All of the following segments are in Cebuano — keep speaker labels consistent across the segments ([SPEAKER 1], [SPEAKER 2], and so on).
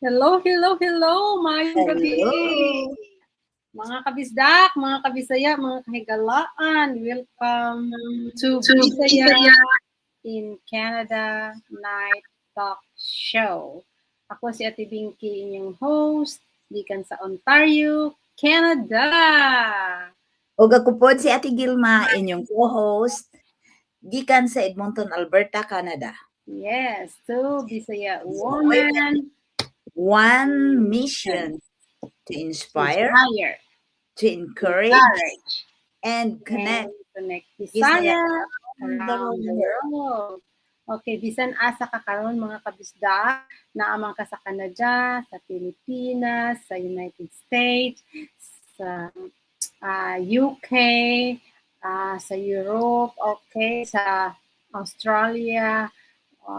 [SPEAKER 1] Hello, hello, hello! Maayong gabi!
[SPEAKER 2] Hello!
[SPEAKER 1] Mga kabisdak, mga kabisaya, mga kahigalaan, welcome to Bisaya in Canada Night Talk Show. Ako si Ate Binky, inyong host, gikan sa Ontario, Canada.
[SPEAKER 2] Ug ako pod si Ate Gilma, inyong co-host, gikan sa Edmonton, Alberta, Canada.
[SPEAKER 1] Yes, to Bisaya woman,
[SPEAKER 2] One mission: to inspire,
[SPEAKER 1] inspire,
[SPEAKER 2] to encourage,
[SPEAKER 1] encourage,
[SPEAKER 2] and connect
[SPEAKER 1] and connect Bisaya
[SPEAKER 2] Bisaya
[SPEAKER 1] around the world. Okay, bisan asa ka karon, mga kabisda, naa man ka sa Canada, sa Pilipinas, sa United States, sa UK, sa Europe, okay, sa Australia,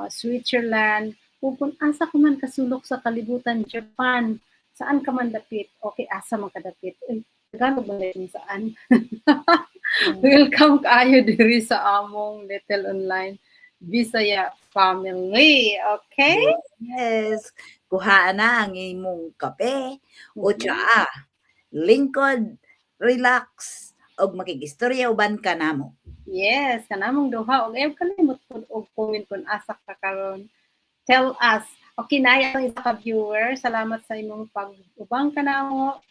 [SPEAKER 1] Switzerland, ug kung asa ka man kasulok sa kalibutan, Japan, saan ka man dapit, okay, asa man ka dapit. Uy, Tagalog ba kung saan? Welcome kaayo diri sa among little online Bisaya family. Okay?
[SPEAKER 2] Yes. Kuhaan na ang imong kape o tsaa. Lingkod, relax, og makigistorya uban ka namo.
[SPEAKER 1] Yes, kanamong duha og ayaw kalimot pud og comment kung asa ka karon. Tell us. Okay na ang isa ka viewer. Salamat sa imong pag-ubang kanamo.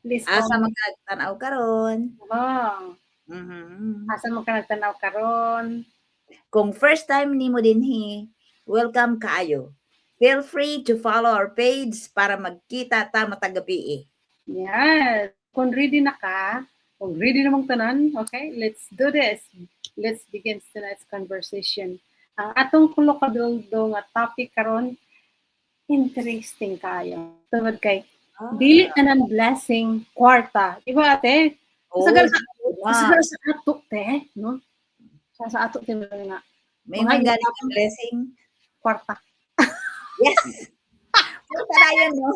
[SPEAKER 1] Please
[SPEAKER 2] Asa
[SPEAKER 1] comment.
[SPEAKER 2] Man ka nagtan-aw karon?
[SPEAKER 1] Oh, asa man ka nagtanaw karon?
[SPEAKER 2] Kung first time nimo dinhi, welcome kaayo. Feel free to follow our page para magkita ta matag gabi.
[SPEAKER 1] Yes. Kung ready na ka, kung ready namang tanan, okay, let's do this. Let's begin tonight's conversation. Ang atong kulo kabildo nga topic karon, interesting kaayo. Tungod kay dili tanan blessing kwarta. Di ba, ate?
[SPEAKER 2] Oh,
[SPEAKER 1] Sa sa ato te, no? Sa ato te nga
[SPEAKER 2] May
[SPEAKER 1] mga
[SPEAKER 2] mga galing nga blessing.
[SPEAKER 1] Kwarta.
[SPEAKER 2] Yes. Kwarta na yun, no?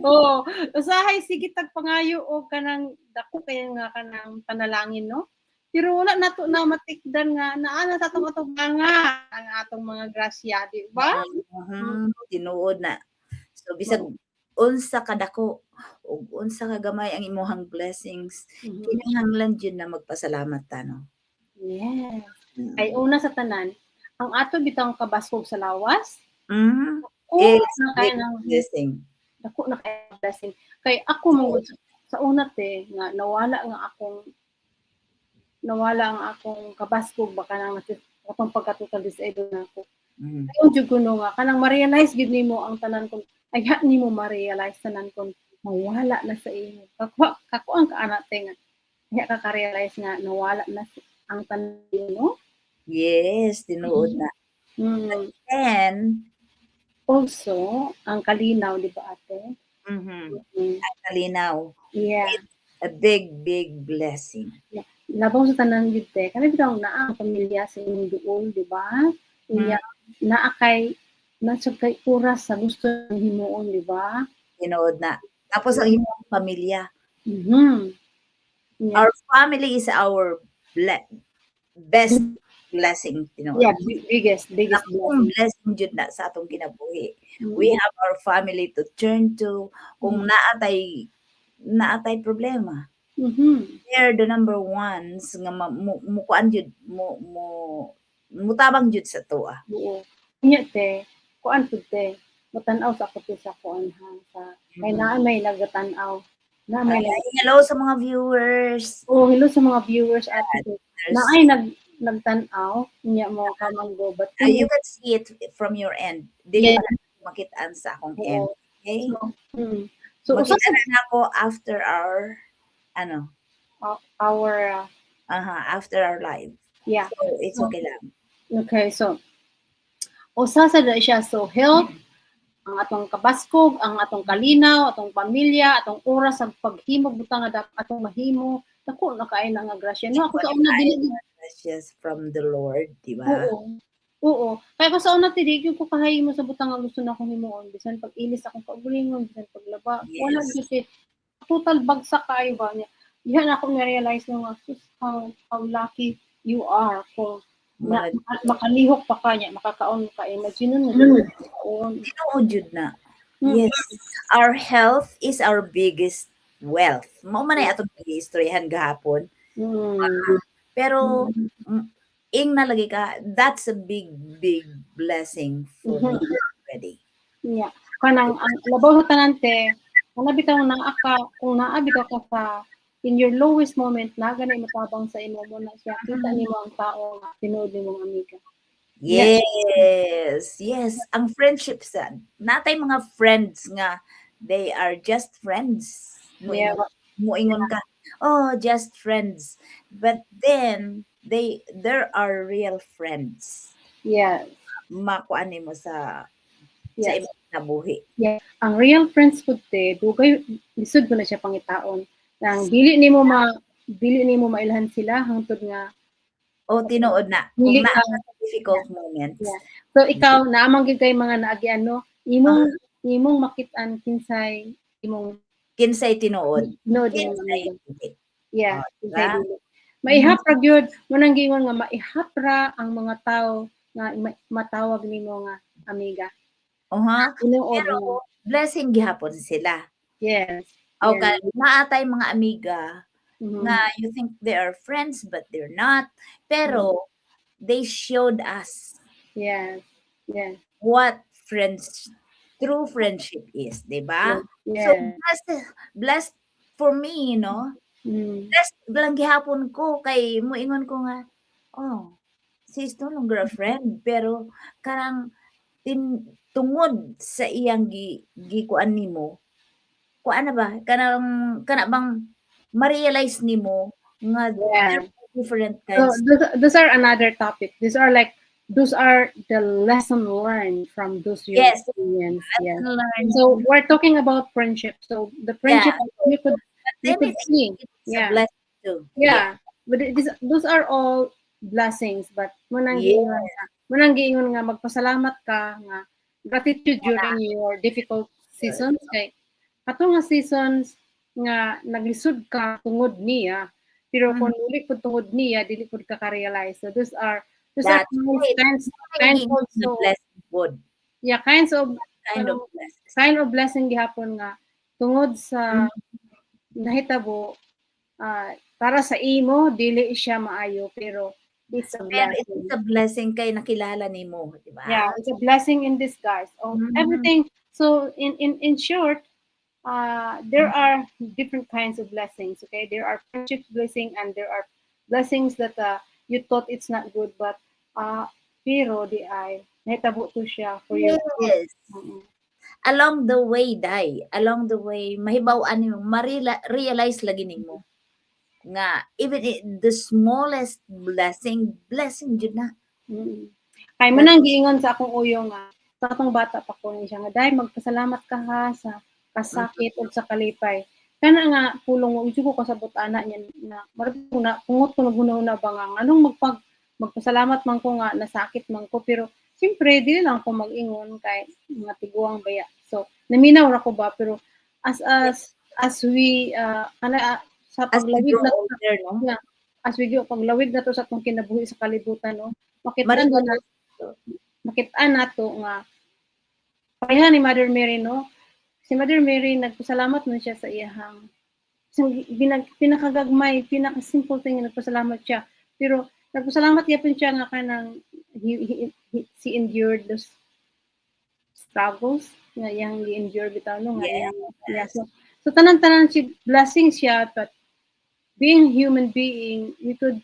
[SPEAKER 1] Oo. Usahay sige tag pangayo og kanang dako kay nga kanang panalangin, no? Pero wala nato na matikdan nga naa na sa atong atubanga ang atong mga grasya, di ba?
[SPEAKER 2] Mhm, tinuod na. So bisag unsa kadako ug unsa ka gamay ang imong blessings, kinahanglan jud na magpasalamat ta, no?
[SPEAKER 1] Yes. Kay una sa tanan, ang ato bitawng kabaskog sa lawas, dako
[SPEAKER 2] It's
[SPEAKER 1] na kay
[SPEAKER 2] big
[SPEAKER 1] ng
[SPEAKER 2] blessing.
[SPEAKER 1] Dako na kay blessing. Kay ako man gud sa una te nga nawala ang akong kabaskog ba, kanang atong pagka-total disabled na ako. Ayon jud kuno nga kanang ma-realize gid nimo ang tanan kung ayha nimo ma-realize tanan kung mawala na sa imo. Kakuha kakuang ka ana te nga diha ka ka-realize nga nawala na ang tanan, no?
[SPEAKER 2] Yes, tinuod na. Then
[SPEAKER 1] Also, ang kalinaw, di ba, ate?
[SPEAKER 2] Mhm. Ang kalinaw. It's a big, big blessing.
[SPEAKER 1] Yeah. Labaw sa tanan gyud te, kani bitaw naa ang pamilya sa imong duol, di ba? Unya naa kay naa kay oras sa gusto himuon, di ba?
[SPEAKER 2] Tinuod na. Tapos ang imong pamilya.
[SPEAKER 1] Yeah.
[SPEAKER 2] Our family is our best blessing, tinuod.
[SPEAKER 1] Yeah, biggest biggest
[SPEAKER 2] Akong
[SPEAKER 1] blessing.
[SPEAKER 2] Blessing jud na sa atong kinabuhi. We have our family to turn to kung naa tay problema. They're the number ones nga mo kuan jud mo mutabang jud sa atoa.
[SPEAKER 1] Oo. Unya te, kuan pud te, motan-aw sa ako te sa kuan ha, sa kay naa may nagatan-aw. Naa may
[SPEAKER 2] Ay,
[SPEAKER 1] nag
[SPEAKER 2] hello sa mga viewers.
[SPEAKER 1] Oh, hello sa mga viewers, ate. Naay nagtan-aw unya mo kamanggo but
[SPEAKER 2] You can see it from your end. Dili pa makitaan sa akong end. Okay?
[SPEAKER 1] So usa
[SPEAKER 2] Makita
[SPEAKER 1] sa
[SPEAKER 2] na nako after our ano,
[SPEAKER 1] our
[SPEAKER 2] after our live. So it's okay lang.
[SPEAKER 1] Okay, so usa sa siya, so health, ang atong kabaskog, ang atong kalinaw, atong pamilya, atong oras sa paghimo butang nga dapat atong mahimo, dako na kaayo na nga grasya. No, ako sa una dili
[SPEAKER 2] Gracious from the Lord, di ba?
[SPEAKER 1] Oo. Oo. Kaya ko sa una ti di gyud ko kahimo sa butang nga gusto na akong himuon, bisan pag-ilis akong kaugalingon, bisan paglaba, wala gyud eh. Total bagsak kaayo ba niya. Diha na ako na-realize no nga, sus, how lucky you are kung Na,
[SPEAKER 2] Murag
[SPEAKER 1] makalihok pa ka niya, makakaon ka. Imagine nun, kaon.
[SPEAKER 2] Tinuod jud na. Yes. Our health is our biggest wealth. Mao man ay atong giistoryahan gahapon. Pero ing na lagi ka, that's a big, big blessing for me already.
[SPEAKER 1] Yeah. Kanang ang labaw sa tanan te, kung bitaw naa ka, kung naa bitaw ka sa in your lowest moment, na gani motabang sa imo mo na siya, kita nimo ang tao nga tinuod nimong amiga.
[SPEAKER 2] Yes. Ang friendship sad. Natay mga friends nga they are just friends. Muingon ka, "Oh, just friends." But then they there are real friends. Makuan nimo sa imong kinabuhi.
[SPEAKER 1] Yeah. Ang real friends pud te, dugay lisod mo na siya pangitaon. Nang dili nimo mailhan sila hangtod nga
[SPEAKER 2] O tinuod na. Kung
[SPEAKER 1] dili
[SPEAKER 2] naa
[SPEAKER 1] ka
[SPEAKER 2] ka sa difficult moments.
[SPEAKER 1] Yeah. So ikaw naa man gyud kay mga naagian, no, imong makit-an kinsay imong
[SPEAKER 2] Kinsay tinuod.
[SPEAKER 1] Tinuod imong
[SPEAKER 2] Kinsay
[SPEAKER 1] amiga.
[SPEAKER 2] dili.
[SPEAKER 1] Yeah,
[SPEAKER 2] Oh,
[SPEAKER 1] kinsay
[SPEAKER 2] diba?
[SPEAKER 1] dili. Maihap ra gyud, mo nang giingon nga maihap ra ang mga tawo nga matawag nimo nga amiga. Tinuod
[SPEAKER 2] Pero
[SPEAKER 1] mo.
[SPEAKER 2] Blessing gihapon sila. Okay, naa tay mga amiga nga you think they are friends but they're not. Pero they showed us what friends true friendship is, 'di ba? So
[SPEAKER 1] Yeah.
[SPEAKER 2] blessed for me, no? Blessed lang gihapon ko kay moingon ko nga, "Oh, she's no longer a friend," pero kanang tungod sa iyang gikuan nimo, kuan na ba, kanang kana bang ma-realize nimo nga there are different
[SPEAKER 1] So
[SPEAKER 2] kinds.
[SPEAKER 1] those are another topic. These are like those are the lesson learned from those your experience. Yeah.
[SPEAKER 2] Lesson learned.
[SPEAKER 1] So we're talking about friendship. So the friendship
[SPEAKER 2] But
[SPEAKER 1] you
[SPEAKER 2] then
[SPEAKER 1] could see.
[SPEAKER 2] it's a blessing too.
[SPEAKER 1] Yeah. But those are all blessings, but munang giingon nga magpasalamat ka nga gratitude during your difficult seasons kay kato nga seasons nga naglisod ka tungod niya, pero kung dili pud tungod niya, dili pud ka ka-realize. So those are
[SPEAKER 2] That's right.
[SPEAKER 1] kinds
[SPEAKER 2] Kinds
[SPEAKER 1] also
[SPEAKER 2] blessing pod.
[SPEAKER 1] Yeah, kinds of
[SPEAKER 2] Kind of blessing.
[SPEAKER 1] Kind of blessing gihapon nga tungod sa nahitabo, para sa imo dili siya maayo, pero it's a
[SPEAKER 2] Pero
[SPEAKER 1] blessing.
[SPEAKER 2] It's a blessing kay nakilala nimo, di ba?
[SPEAKER 1] Yeah, it's a blessing in disguise. Oh, everything. So in short, there are different kinds of blessings. Okay, there are friendship blessing and there are blessings that you thought it's not good, but pero di ay nahitabo to siya for your
[SPEAKER 2] Yes. Along the way, day, along the way, mahibaw-an nimo, realize lagi nimo nga even the smallest blessing, blessing jud na.
[SPEAKER 1] Kay mo nang giingon sa akong uyo nga sa atong bata pa ko siya nga, "Day, magpasalamat ka ha sa kasakit ug sa kalipay." Kana nga pulong mo ko kasabot ana niya na murag na pungot ko naghuna-huna ba nga nganong magpasalamat man ko nga nasakit man ko, pero siyempre dili lang ko mag-ingon kay mga tiguang baya. So naminaw ra ko ba, pero as we kana sa
[SPEAKER 2] As we
[SPEAKER 1] paglawig
[SPEAKER 2] grow
[SPEAKER 1] na
[SPEAKER 2] older, no?
[SPEAKER 1] Yeah, as we go paglawig na to sa atong kinabuhi sa kalibutan, no, makita na makita nato nga pareha ni Mother Mary, no? Si Mother Mary nagpasalamat man siya sa iyahang pinakagagmay, pinaka simple thing nga nagpasalamat siya, pero nagpasalamat gyapon siya nga kanang he endured those struggles nga iyang gi-endure bitaw, no, nga iyang, yeah, so tanan-tanan si blessing siya, but being human being, we could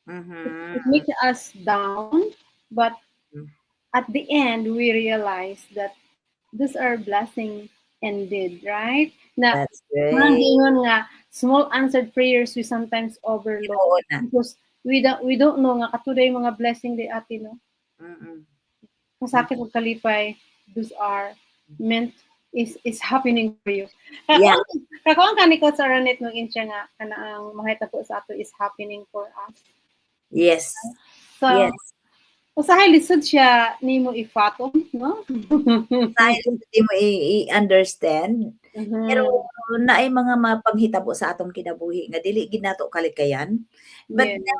[SPEAKER 1] it makes us down, but at the end we realize that these are blessing indeed, right? Na
[SPEAKER 2] That's great.
[SPEAKER 1] Mga giingon nga small answered prayers we sometimes overlook
[SPEAKER 2] Tinuod na.
[SPEAKER 1] Because we don't know nga katuday mga blessing di ati, no? Kasakit ug kalipay, those are meant is happening for you. Kakuan ka ni Coach Aranet nung siya nga kana ang mahitabo sa ato is happening for us. So, usahay lisod siya nimo i-fathom, no?
[SPEAKER 2] Usahay lisod nimo i-understand. Pero naay mga mapanghitabo sa atong kinabuhi nga dili gid nato kalikayan. But then,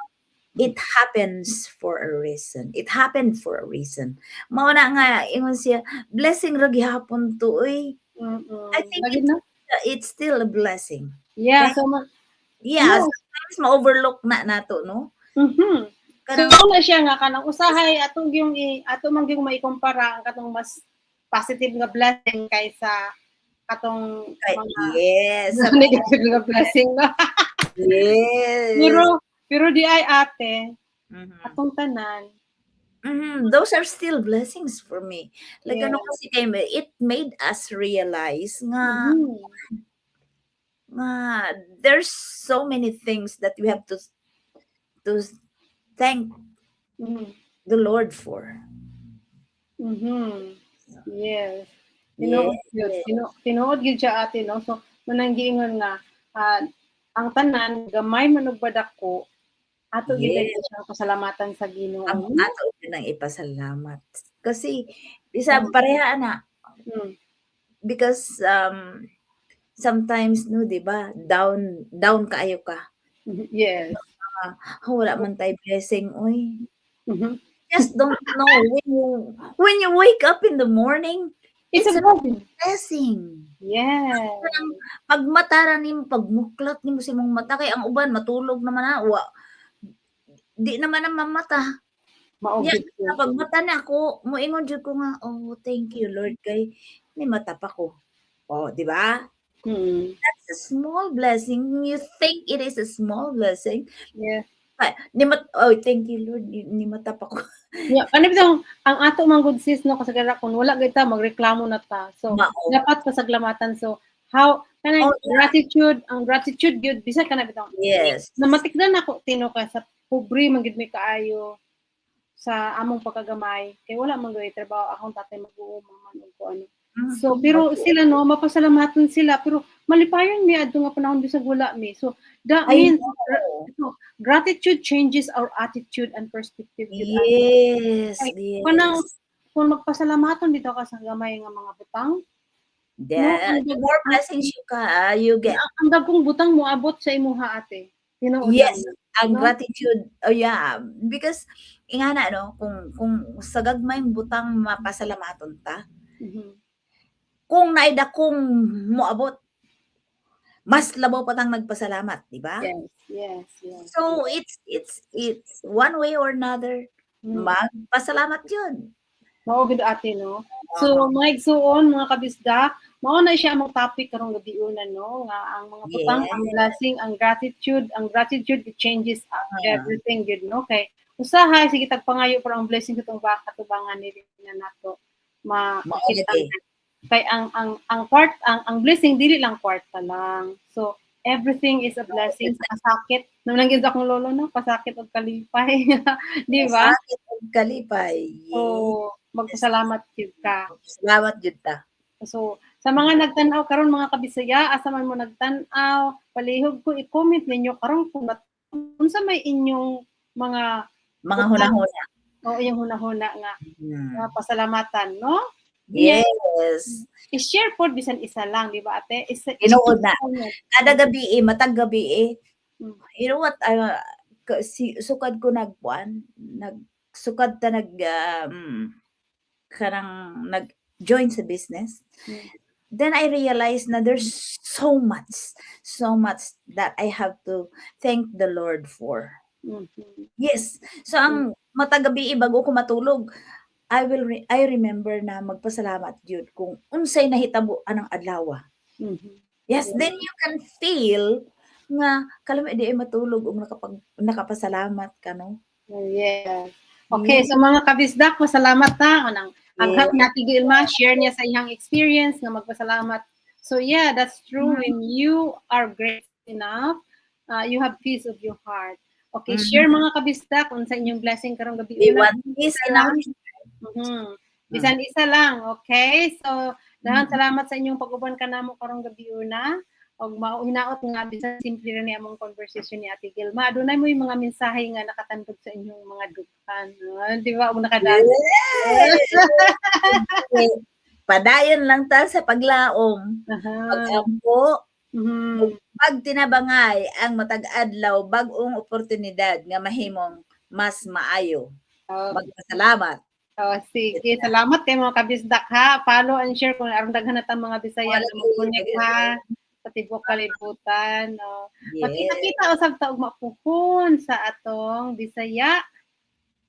[SPEAKER 2] It happens for a reason. It happened for a reason. Mao na nga ingon siya, blessing ra gihapon to uy. I think
[SPEAKER 1] Lagi
[SPEAKER 2] it's
[SPEAKER 1] na.
[SPEAKER 2] It's still a blessing.
[SPEAKER 1] Yeah,
[SPEAKER 2] Kay
[SPEAKER 1] so ma
[SPEAKER 2] yeah,
[SPEAKER 1] no.
[SPEAKER 2] sometimes ma-overlook na nato, no?
[SPEAKER 1] So
[SPEAKER 2] Kanang
[SPEAKER 1] mao na siya nga kanang usahay atong yung ato man gyung maikumpara ang katong mas positive nga blessing kaysa katong
[SPEAKER 2] Kay
[SPEAKER 1] mga
[SPEAKER 2] sa
[SPEAKER 1] negative nga blessing, no?
[SPEAKER 2] Yes.
[SPEAKER 1] Pero pero di ay, ate, atong tanan.
[SPEAKER 2] Those are still blessings for me. Like ano kasi kay it made us realize nga nga there's so many things that we have to thank the Lord for.
[SPEAKER 1] Yes. Tinuod gyud, tinuod gyud siya, ate, no. So manang giingon nga ang tanan, gamay man ug badako, ato gyud siyang pasalamatan sa Ginoo.
[SPEAKER 2] Ang ato gyud ang ipasalamat. Kasi bisa pareha ana. Because sometimes, no, 'di ba, down down kaayo ka. Ah, wala man tay blessing oy. Just don't know when you wake up in the morning,
[SPEAKER 1] It's
[SPEAKER 2] it's
[SPEAKER 1] a
[SPEAKER 2] a
[SPEAKER 1] blessing.
[SPEAKER 2] Blessing. Kanang pagmata ra nimo, pagmuklat nimo sa imong mata, kay ang uban matulog naman na, wa di naman na mamata.
[SPEAKER 1] Mao
[SPEAKER 2] Nya
[SPEAKER 1] gyud ko.
[SPEAKER 2] Pagmata nako, moingon jud ko nga, "Oh, thank you Lord kay may mata pa ko." Oh, 'di ba? That's a small blessing. You think it is a small blessing. Pa ni mat "Oh, thank you Lord, ni mata pa ko."
[SPEAKER 1] Yeah, ano bitong ang ato man gud, sis, no, kasagara kung wala gyud ta magreklamo na ta. So
[SPEAKER 2] Mao.
[SPEAKER 1] Dapat pasalamatan. So how kanang gratitude, ang gratitude gyud bisag kana bitong namatikdan nako tino ka sa pobre man gyud mi kaayo sa among pagkagamay kay wala man gyud trabaho akong tatay, mag-uuma man og kuan. So pero sila, no, mapasalamaton sila, pero malipayon mi adto nga panahon bisag wala mi. So that
[SPEAKER 2] I
[SPEAKER 1] means
[SPEAKER 2] know.
[SPEAKER 1] So, gratitude changes our attitude and perspective gyud, ate. Ay, kanang kung magpasalamaton dito ka sa gamay nga mga butang, no, ang
[SPEAKER 2] The more blessings you get.
[SPEAKER 1] Ang dagkong butang moabot sa imuha, ate. Tinuod lang.
[SPEAKER 2] Ang
[SPEAKER 1] No?
[SPEAKER 2] gratitude, oh yeah, because ingana, no, kung sa gagmayng butang mapasalamaton ta, kung naay dakong moabot, mas labaw pa tang nagpasalamat, di ba?
[SPEAKER 1] Yes.
[SPEAKER 2] So it's one way or another, magpasalamat yun.
[SPEAKER 1] Mao gid, ate, no. So mga igsuon, mga kabisdak, mao na siya among topic karong gabiuna, no, nga ang mga butang, ang blessing, ang gratitude, it changes everything gud, no, kay usahay sige tag pangayo pero ang blessing sa itong katubangan nila na nato
[SPEAKER 2] Mao
[SPEAKER 1] makita
[SPEAKER 2] lagi.
[SPEAKER 1] Kay ang part ang blessing dili lang kwarta lang. So everything is a blessing, sa kasakit naman gyud akong lolo, no, pasakit og kalipay, di ba?
[SPEAKER 2] Pasakit og kalipay.
[SPEAKER 1] So magpasalamat gyud ka.
[SPEAKER 2] Salamat jud ta.
[SPEAKER 1] So, sa mga nagtan-aw karon, mga kabisaya, asa man mo nagtan-aw, palihog ko i-comment ninyo karon kung unsa may inyong mga
[SPEAKER 2] Mga
[SPEAKER 1] butang
[SPEAKER 2] hunahuna.
[SPEAKER 1] O inyong hunahuna nga nga pasalamatan, no?
[SPEAKER 2] Yes.
[SPEAKER 1] I-share pod bisan isa lang, di ba, ate? Isa,
[SPEAKER 2] Tinuod na.
[SPEAKER 1] I-share.
[SPEAKER 2] Kada gabi eh, matag gabi eh. You know what, si, sukad ko nagkuan, nag sukad ta nag kanang nag-join sa business. Then I realized na there's so much, so much that I have to thank the Lord for. Yes. So ang matag gabi bago ko matulog, I remember na magpasalamat jud kung unsay nahitabo anang adlaw. Yes, then you can feel nga kalami di ay matulog ug nakapasalamat ka, no.
[SPEAKER 1] Yes. Okay, so mga kabisdak, pasalamat ta kanang aghat nga Ate Gilma share niya sa iyang experience nga magpasalamat. So yeah, that's true. When you are grateful enough, you have peace of your heart. Okay, share, mga kabisdak, unsa inyong blessing karong gabi.
[SPEAKER 2] We want peace in our
[SPEAKER 1] Bisan isa lang, okay? So, daghang salamat sa inyong pag-uban kanamo karong gabi una. Og mao hinaot nga bisan simple ra ni among conversation ni Ate Gilma. Adunay mo yung mga mensahe nga nakatandog sa inyong mga dughan. Ah, di ba? Og nakadaan.
[SPEAKER 2] Yes! Okay. Padayon lang ta sa paglaom. Pag-ampo, Pagtinabangay ang matag adlaw bag-ong oportunidad nga mahimong mas maayo. Magpasalamat.
[SPEAKER 1] Oh, sige, salamat kay mga kabisdak ha. Follow and share kung aron daghan na tang mga Bisaya
[SPEAKER 2] Wala
[SPEAKER 1] na mag-connect ha sa tibuok kalibutan. Oh. Magkita-kita usab ta ugma puhon sa atong Bisaya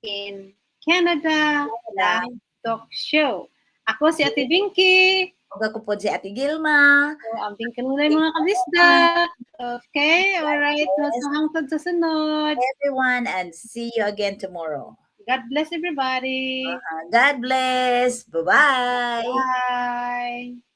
[SPEAKER 1] in Canada Live Talk Show. Ako si Ate Binky.
[SPEAKER 2] Ug ako po si Ate Gilma.
[SPEAKER 1] So, ambing kanunay, mga kabisdak. Okay, alright. So, hangtod sa sunod.
[SPEAKER 2] Everyone, and see you again tomorrow.
[SPEAKER 1] God bless everybody.
[SPEAKER 2] God bless. Bye-bye.
[SPEAKER 1] Bye.